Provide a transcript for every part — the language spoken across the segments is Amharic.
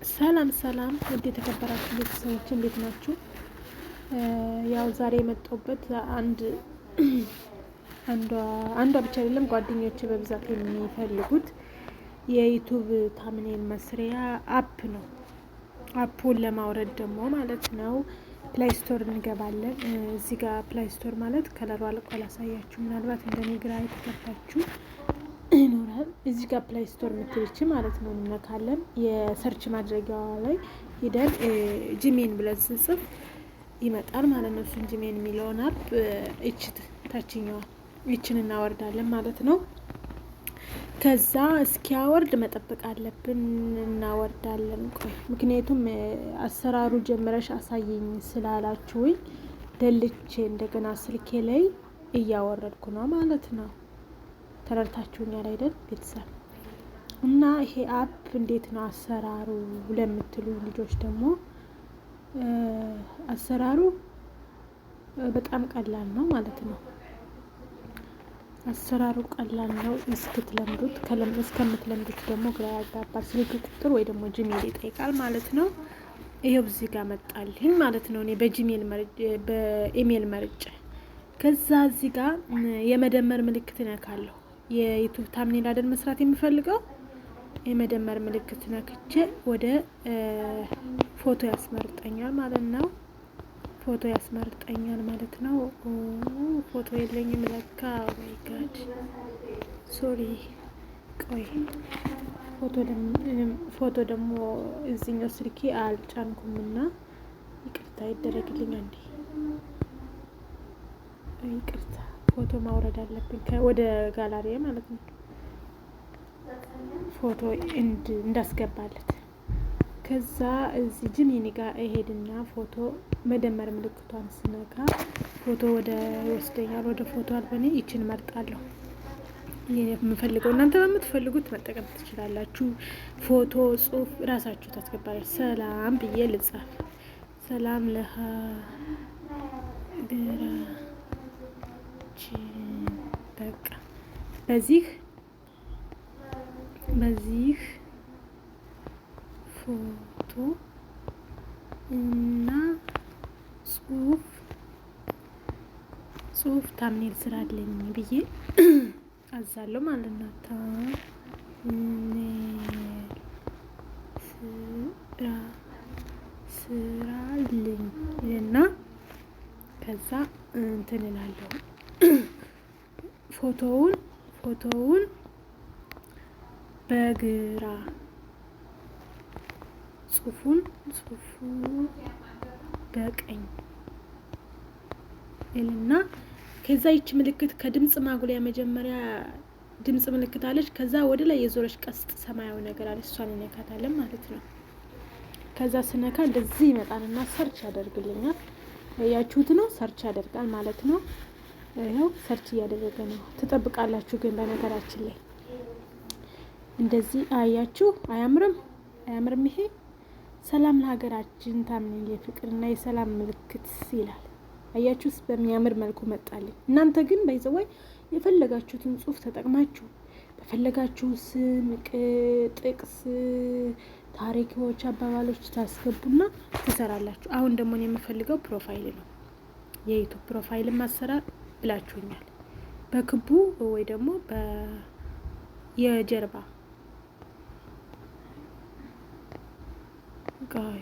ሰላም ሰላም፣ ውድ የተከበራችሁ ቤተሰቦች እንዴት ናችሁ? ያው ዛሬ የመጣሁበት አንድ አንዷ ብቻ አይደለም፣ ጓደኞቼ በብዛት የሚፈልጉት የ YouTube thumbnail መስሪያ app ነው። App ኡን ለማውረድ ደግሞ ማለት ነው Play Store እንገባለን። እዚህ ጋር Play Store ማለት ከለሩ አልቆ አላሳያችሁ፣ ምናልባት እንደኔ ግራ የተገባችሁ ይኖራል። እዚህ ጋር Play Store የምትልች ማለት ነው እንነካለን። የ search ማድረጊያዋ ላይ ሂደን Gemini ብለን ስንጽፍ ይመጣል ማለት ነው። እሱን Gemini የሚለውን app እች ታችኛዋ ይችን እናወርዳለን ማለት ነው። ከዛ እስኪያወርድ መጠበቅ አለብን። እናወርዳለን። ቆይ ምክንያቱም አሰራሩ ጀምረሽ አሳየኝ ስላላችሁኝ ደልቼ እንደገና ስልኬ ላይ እያወረድኩ ነው ማለት ነው። ተረድታችሁኛል አይደል ቤተሰብ? እና ይሄ app እንዴት ነው አሰራሩ ለምትሉ ልጆች ደግሞ አሰራሩ በጣም ቀላል ነው ማለት ነው። አሰራሩ ቀላል ነው እስክትለምዱት። እስከምትለምዱት ደግሞ ግራ ያጋባል። ስልክ ቁጥር ወይ ደግሞ Gmail ይጠይቃል ማለት ነው። ይሄው እዚህ ጋር መጣልኝ ማለት ነው። እኔ በ Gmail በኢሜል መርጬ ከዛ እዚህ ጋር የመደመር ምልክት እነካለሁ። የ YouTube thumbnail አይደል መስራት የሚፈልገው፣ የመደመር ምልክት ነክቼ ወደ ፎቶ ያስመርጠኛል ማለት ነው። ፎቶ ያስመርጠኛል ማለት ነው። ፎቶ የለኝም ለካ። My God, sorry። ቆይ፣ ፎቶ ደግሞ እዚኛው ስልኬ አልጫንኩምና ይቅርታ ይደረግልኝ። አንዴ ይቅርታ፣ ፎቶ ማውረድ አለብኝ ወደ ጋላሪ ማለት ነው። ፎቶ እንዳስገባለት ከዛ እዚህ Gemini ጋር እሄድና ፎቶ መደመር ምልክቷን ስነካ ፎቶ ወደ ይወስደኛል። ወደ ፎቶ አልበኔ ይችን መርጣለሁ የምፈልገው። እናንተ በምትፈልጉት መጠቀም ትችላላችሁ። ፎቶ፣ ጽሁፍ ራሳችሁ ታስገባላችሁ። ሰላም ብዬ ልጻፍ። ሰላም ለሀገራችን፣ በቃ በዚህ ፎቶ እና ጽሁፍ thumbnail ስራልኝ ብዬ አዛለሁ ማለት ነው። Thumbnail ስራልኝ እና ከዛ እንትን እላለሁ፣ ፎቶውን በግራ፣ ጽሁፉ በቀኝ እና ከዛ ይች ምልክት ከድምጽ ማጉሊያ መጀመሪያ ድምጽ ምልክት አለች። ከዛ ወደ ላይ የዞረች ቀስት ሰማያዊ ነገር አለች። እሷን እነካታለን ማለት ነው። ከዛ ስነካ እንደዚህ ይመጣልና search ያደርግልኛል። ያያችሁት ነው፣ search ያደርጋል ማለት ነው። ይኸው search እያደረገ ነው። ትጠብቃላችሁ። ግን በነገራችን ላይ እንደዚህ አያችሁ፣ አያምርም? አያምርም? ይሄ ሰላም ለሀገራችን thumbnail የፍቅርና የሰላም ምልክት ይላል። አያችሁስ? በሚያምር መልኩ መጣልኝ። እናንተ ግን by the way የፈለጋችሁትን ጽሁፍ ተጠቅማችሁ በፈለጋችሁ ስም፣ ጥቅስ፣ ታሪኮች፣ አባባሎች ታስገቡና ትሰራላችሁ። አሁን ደግሞ የምፈልገው profile ነው። የ YouTube profile ማሰራር ብላችሁኛል። በክቡ ወይ ደግሞ የጀርባ፣ ቆይ፣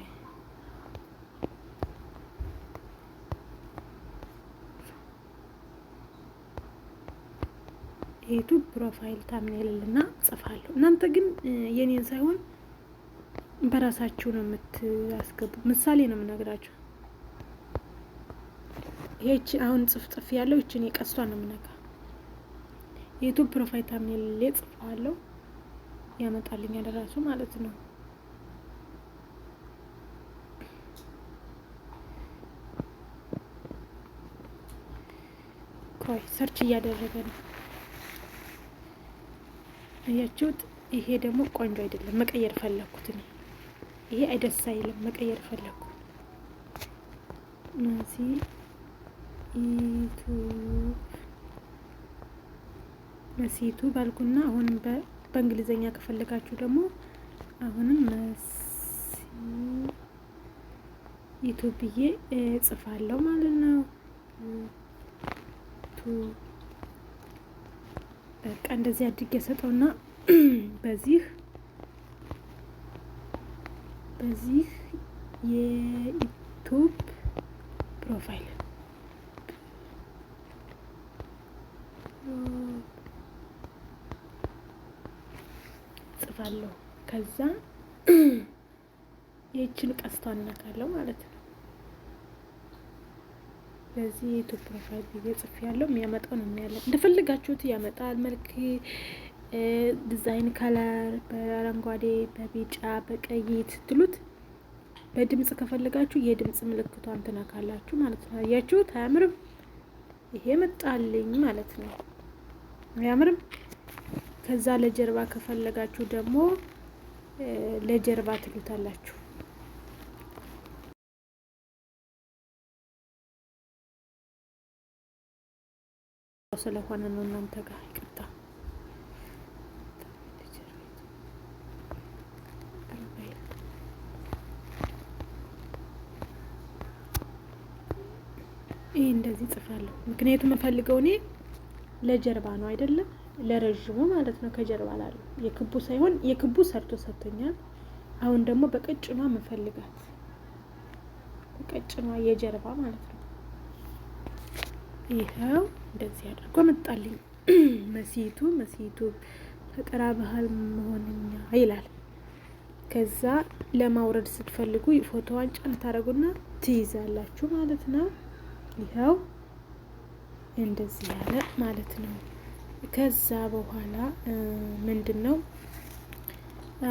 የ YouTube profile thumbnail እና ጽፋለሁ። እናንተ ግን የኔን ሳይሆን በራሳችሁ ነው የምታስገቡ። ምሳሌ ነው የምነግራችሁ። ይህች አሁን ጽፍ ጽፍ ያለው ይችን የቀስቷን ነው የምነካ። የ YouTube profile thumbnail ጽፈዋለሁ፣ ያመጣልኛል ራሱ ማለት ነው። ቆይ፣ search እያደረገ ነው። አያችሁት? ይሄ ደግሞ ቆንጆ አይደለም፣ መቀየር ፈለግኩት እኔ። ይሄ አይደስ አይልም፣ መቀየር ፈለግኩ። መሲ YouTube፣ መሲ YouTube አልኩና አሁንም በእንግሊዘኛ ከፈለጋችሁ ደግሞ አሁንም መሲ YouTube ብዬ ጽፋለሁ ማለት ነው። በቃ እንደዚህ አድርጌ ሰጠውና በዚህ የ YouTube profile ጽፋለሁ። ከዛ ይህችን ቀስቷን እነካለሁ ማለት ነው። በዚህ የ YouTube profile ብዬ ጽፍ ያለው የሚያመጣው ነው የሚያለ እንደፈለጋችሁት ያመጣል። መልክ፣ design፣ color በአረንጓዴ፣ በቢጫ፣ በቀይ ስትሉት በድምጽ ከፈለጋችሁ የድምጽ ምልክቷን ትነካላችሁ ማለት ነው። አያችሁት? አያምርም? ይሄ መጣልኝ ማለት ነው። አያምርም? ከዛ ለጀርባ ከፈለጋችሁ ደግሞ ለጀርባ ትሉታላችሁ። ስለሆነ ነው እናንተ ጋር ይቅርታ። ይህ እንደዚህ ጽፋለሁ። ምክንያቱም የምፈልገው እኔ ለጀርባ ነው አይደለም፣ ለረዥሙ ማለት ነው። ከጀርባ ላለው የክቡ ሳይሆን የክቡ ሰርቶ ሰጥቶኛል። አሁን ደግሞ በቀጭኗ መፈልጋት በቀጭኗ የጀርባ ማለት ነው። ይኸው እንደዚህ አድርጎ መጣልኝ። መሲቱ ፈጠራ ባህል መሆንኛ ይላል። ከዛ ለማውረድ ስትፈልጉ ፎቶዋን ጫን ታደርጉና ትይዛላችሁ ማለት ነው። ይኸው እንደዚህ ያለ ማለት ነው። ከዛ በኋላ ምንድን ነው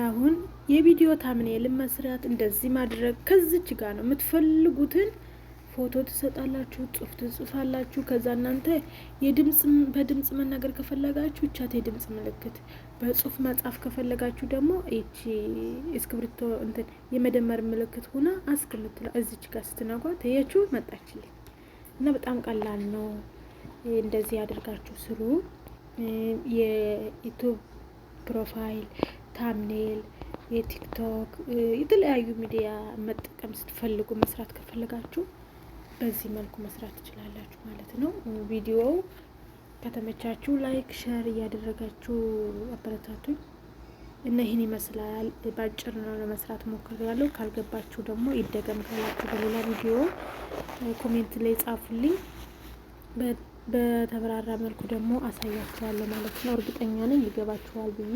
አሁን የቪዲዮ thumbnail መስራት እንደዚህ ማድረግ ከዚች ጋር ነው የምትፈልጉትን ፎቶ ትሰጣላችሁ፣ ጽሁፍ ትጽፋላችሁ። ከዛ እናንተ የድምጽ በድምጽ መናገር ከፈለጋችሁ ቻት የድምጽ ምልክት፣ በጽሁፍ መጻፍ ከፈለጋችሁ ደግሞ ይቺ እስክሪብቶ እንትን የመደመር ምልክት ሆና ask የምትለው እዚች ጋር ስትነኳት ታያችሁ መጣችልኝ እና በጣም ቀላል ነው። እንደዚህ አድርጋችሁ ስሩ። የ YouTube profile፣ thumbnail፣ የ TikTok የተለያዩ ሚዲያ መጠቀም ስትፈልጉ መስራት ከፈለጋችሁ በዚህ መልኩ መስራት ትችላላችሁ ማለት ነው። ቪዲዮው ከተመቻችሁ like፣ share እያደረጋችሁ አበረታቱኝ እና ይህን ይመስላል። ባጭር ነው ለመስራት ሞክሬያለሁ። ካልገባችሁ ደግሞ ይደገም ካላችሁ በሌላ ቪዲዮ comment ላይ ጻፉልኝ። በተብራራ መልኩ ደግሞ አሳያችኋለሁ ማለት ነው። እርግጠኛ ነኝ ይገባችኋል ብዬ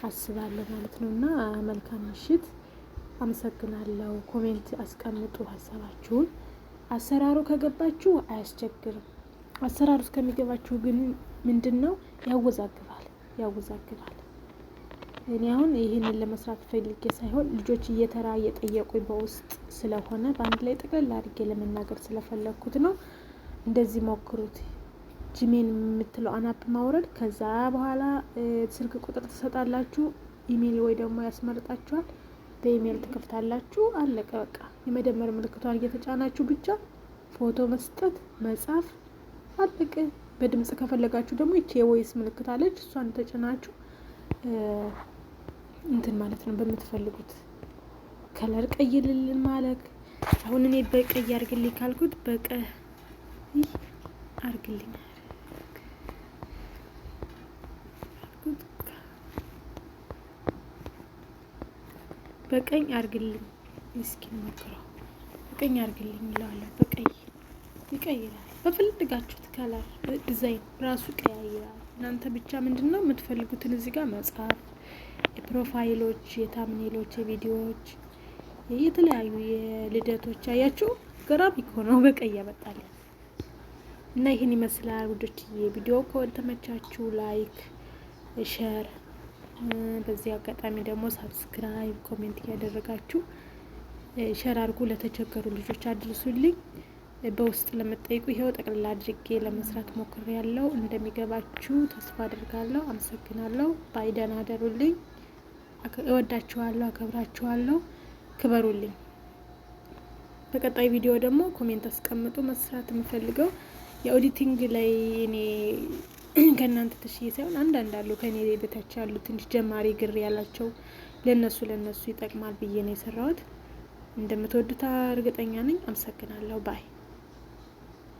አስባለሁ ማለት ነው። እና መልካም ምሽት። አመሰግናለሁ። comment አስቀምጡ ሀሳባችሁን። አሰራሩ ከገባችሁ አያስቸግርም። አሰራሩ እስከሚገባችሁ ግን ምንድን ነው ያወዛግባል ያወዛግባል። እኔ አሁን ይህንን ለመስራት ፈልጌ ሳይሆን ልጆች እየተራ እየጠየቁኝ በውስጥ ስለሆነ በአንድ ላይ ጠቅለል አድርጌ ለመናገር ስለፈለግኩት ነው። እንደዚህ ሞክሩት። Gmail የምትለው app ማውረድ፣ ከዛ በኋላ ስልክ ቁጥር ትሰጣላችሁ፣ ኢሜይል ወይ ደግሞ ያስመርጣችኋል። በኢሜይል ትከፍታላችሁ። አለቀ በቃ። የመደመር ምልክቷን እየተጫናችሁ ብቻ ፎቶ መስጠት፣ መጻፍ፣ አለቀ። በድምጽ ከፈለጋችሁ ደግሞ ይቺ የ voice ምልክት አለች፣ እሷን ተጭናችሁ እንትን ማለት ነው። በምትፈልጉት color ቀይርልን ማለት አሁን እኔ በቀይ አርግልኝ ካልኩት በቀይ አርግልኝ በቀኝ አርግልኝ ምስኪን ሞክረው በቀኝ አርግልኝ ይለዋለሁ። በቀይ ይቀይራል። በፈልጋችሁት color design ራሱ ቀያይራል። እናንተ ብቻ ምንድን ነው የምትፈልጉትን እዚህ ጋር መጻፍ፣ የፕሮፋይሎች፣ የታምኔሎች፣ የቪዲዮዎች፣ የተለያዩ የልደቶች አያችሁ፣ ገራሚ እኮ ነው። በቀይ ያመጣልን እና ይህን ይመስላል ውዶችዬ። ቪዲዮ ከተመቻችሁ like፣ share በዚህ አጋጣሚ ደግሞ subscribe፣ comment እያደረጋችሁ share አድርጉ። ለተቸገሩ ልጆች አድርሱልኝ። በውስጥ ለምትጠይቁ ይኸው ጠቅልላ አድርጌ ለመስራት ሞክሬያለሁ። እንደሚገባችሁ ተስፋ አድርጋለሁ። አመሰግናለሁ። bye፣ ደህና አደሩልኝ። እወዳችኋለሁ፣ አከብራችኋለሁ። ክበሩልኝ። በቀጣይ ቪዲዮ ደግሞ comment አስቀምጡ። መስራት የምፈልገው የ editing ላይ እኔ ከእናንተ ተሽዬ ሳይሆን አንዳንድ አሉ ከእኔ በታች ያሉ ትንሽ ጀማሪ ግር ያላቸው ለነሱ ለነሱ ይጠቅማል ብዬ ነው የሰራሁት። እንደምትወዱት እርግጠኛ ነኝ። አመሰግናለሁ። Bye።